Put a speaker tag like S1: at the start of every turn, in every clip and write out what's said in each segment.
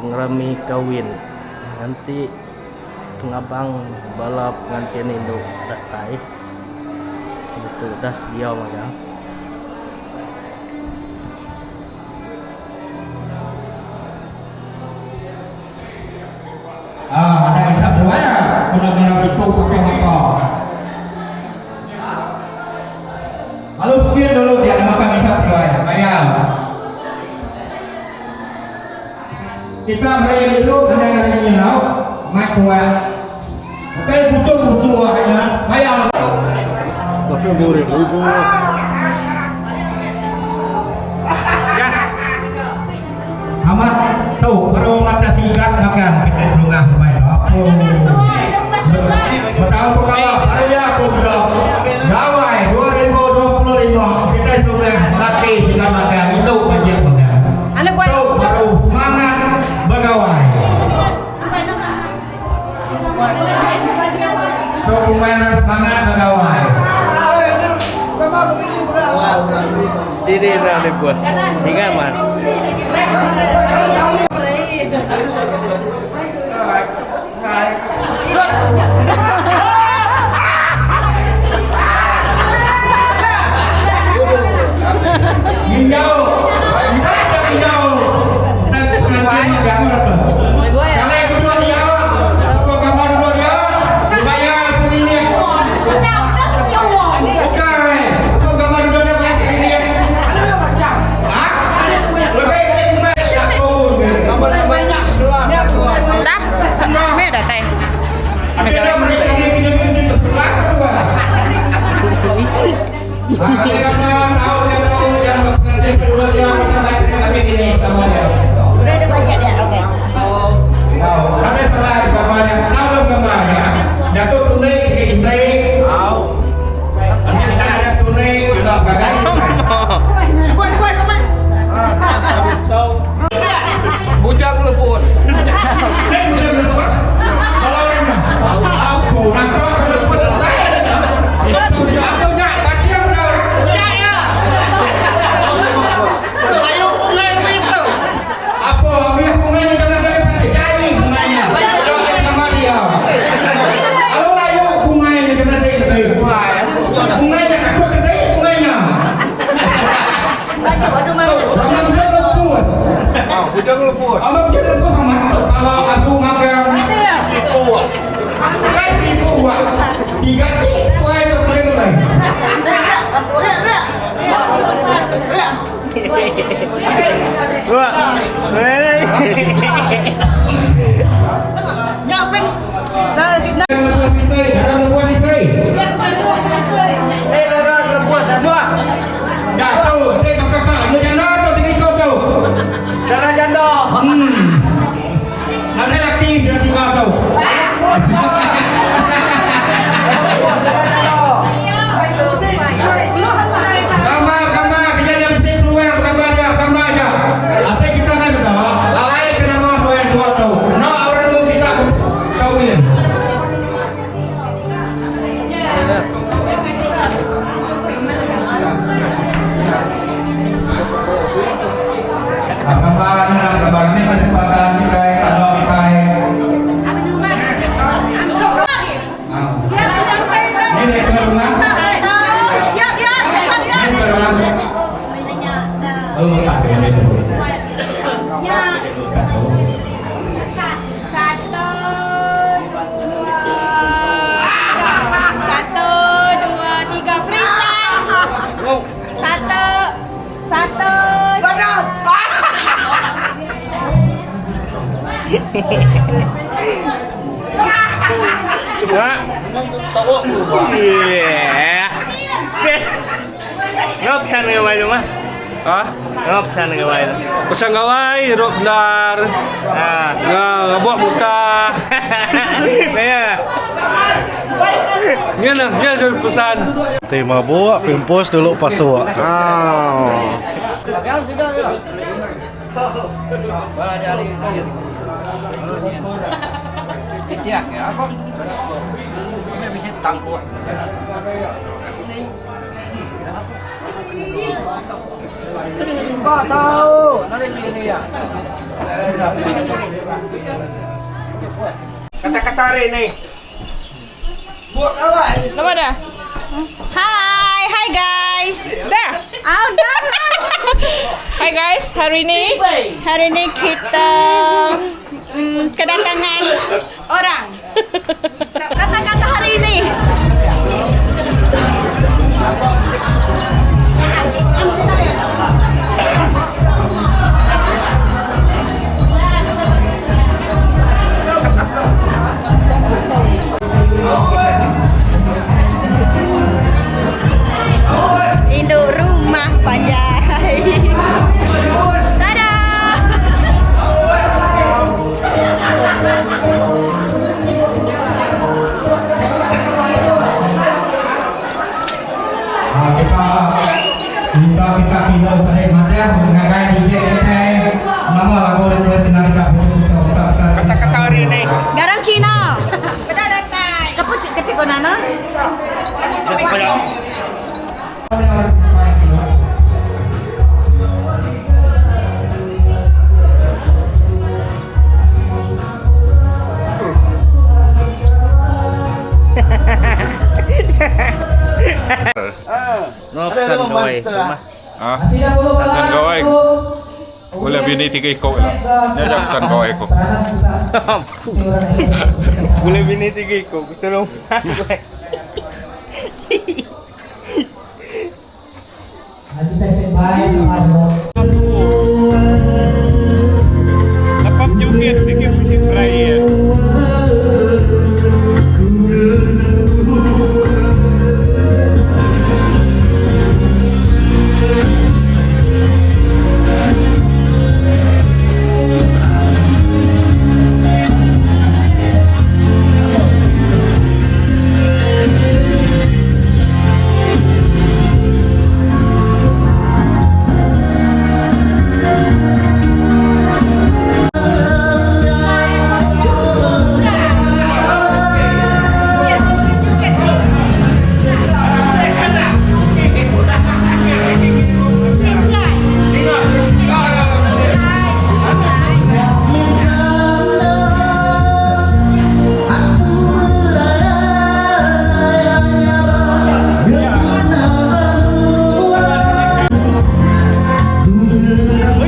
S1: Pengerami kawin nganti pengabang bala pengantin indu datai ditu udah sedia magang.
S2: Ah, ada isap dua ya, kena ngira siku sampai apa. Lalu sekian dulu dia ada makan isap dua, bayar. Kita meri dulu anda dari nyilau, mai tuan. Bukan butuh-butuh hanya bayar.
S3: Tapi murid ibu.
S2: Amat tu baru mata sigat makan kita serungah mai tu. Aku. Bertahun ku kalah baru ya aku sudah. Gawai 2025 kita serungah laki sigat makan itu wajib makan. Tu baru semangat begawai. Tu kumai orang semangat begawai.
S1: Diri na lebuh. Singa man.
S2: Nginjau. Kita aja nginjau. Kita pengantin yang tu. Kalau yang duduk dia, kau gambar duduk dia, dibayar seringgit. Bukan. Kau gambar duduk dia bayar seringgit. Ha? Lebih lebih kumai aku.
S4: Dah, meh datai.
S2: Tapi dia mereka ni punya punya terbelah tu. Ha, dia gambar tahu dia tahu yang pengantin kedua dia kita naik dia lagi ini gambar dia.
S5: Udah ada banyak dia, okey.
S2: Tahu, ada salah gambarnya. Tahu belum gambarnya? Datuk tunai ke isteri. Tahu. Nanti kita ada tunai untuk gagal.
S1: Bujang lebut.
S2: Dan boleh lepas. Kalau orang nak. Aku nak kau lepas selesai ada. Atau nak kacau dah. Apa ambil bunganya jangan jangan jadi bunganya. Dok sama dia. Kalau layu bunganya kena dari Bunganya aku kena bunganya. Ramai bujang leput.
S3: Bujang leput.
S2: Amang bujang leput sama kalau asu makan. Kan tipu buat. Tiga tipu ay tu boleh lain.
S1: Dua.
S2: Darah leput isteri, darah leput isteri.
S1: Eh, darah leput dua.
S2: Dah tahu, tengok kakak, dia janda tu tinggal kau tahu.
S1: Darah janda.
S2: Ada laki sudah tiga tahu. Gambar, gambar, kejadian mesti keluar gambar dia, gambar dia. Apa kita kan tahu, lalai kena nama dua yang dua tahu. Nak orang tu kita kahwin. Gambar ni, gambar ni kesempatan kita kalau kita. Ini dari rumah. Ini dari rumah. Oh, tak ada itu.
S4: Satu, dua, tiga, freestyle. Satu, satu.
S1: Dua. Iya. Ngap pesan gawai tu mah?
S3: Ha?
S1: Ngap pesan gawai tu.
S3: Pesan gawai, rok benar.
S1: Ha.
S3: Nga, buat muta.
S1: Ya.
S3: Ni lah, ni lah pesan.
S6: Ti mabuk, pimpus dulu pasuk.
S3: Ah.
S2: Kata-kata hari ni.
S4: Nama dah? Hai, hai guys. Dah. Ah, dah lah.
S7: Hai guys, hari ni
S4: Hari ni kita kedatangan orang. Kata-kata hari ini. Induk rumah panjai. Dadah.
S2: Ah, kita minta kita pindah tadi macam mengagai DJ kita. Nama lagu request nak kita
S3: Kata-kata hari ni.
S4: Garam Cina. Betul datang. Kapu ketik kau nana?
S1: No pesan gawai rumah.
S8: Ah, pesan gawai. Boleh bini tiga ekor lah. Dia ada pesan gawai aku.
S1: Boleh bini tiga ekor. Tolong.
S8: Dapat joget bikin musik raya.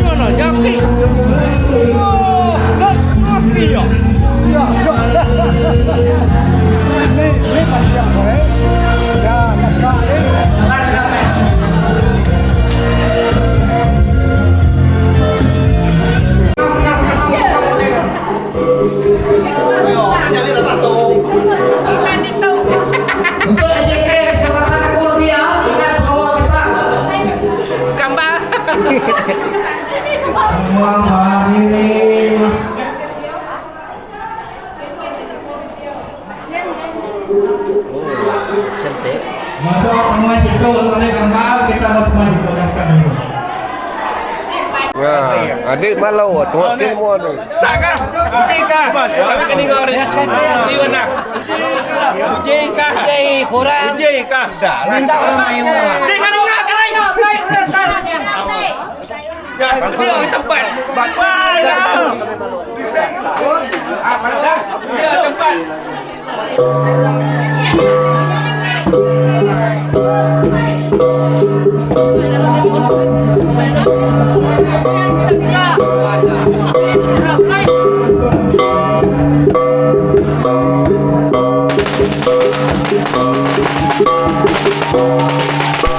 S1: Mana jaki? Oh, kaki ya.
S2: Untuk AJK kesepakatan aku lebih ya, ingat bahwa kita
S7: gambar.
S2: semua hadirin.
S1: Cantik.
S2: Masuk semua situ oleh gambar kita mau semua situ kan dulu.
S3: Adik malau tuak timur tu.
S8: Tak kah? Uji kah? Kami kena dengar ni. Di mana? Uji kah? Uji kurang. Uji kah? Dah lah. Minta orang main. Dia kena dengar kan lain. Ya, dia di tempat. Bapak dah. Bisa. Ah, mana dah? Dia tempat.
S1: Thank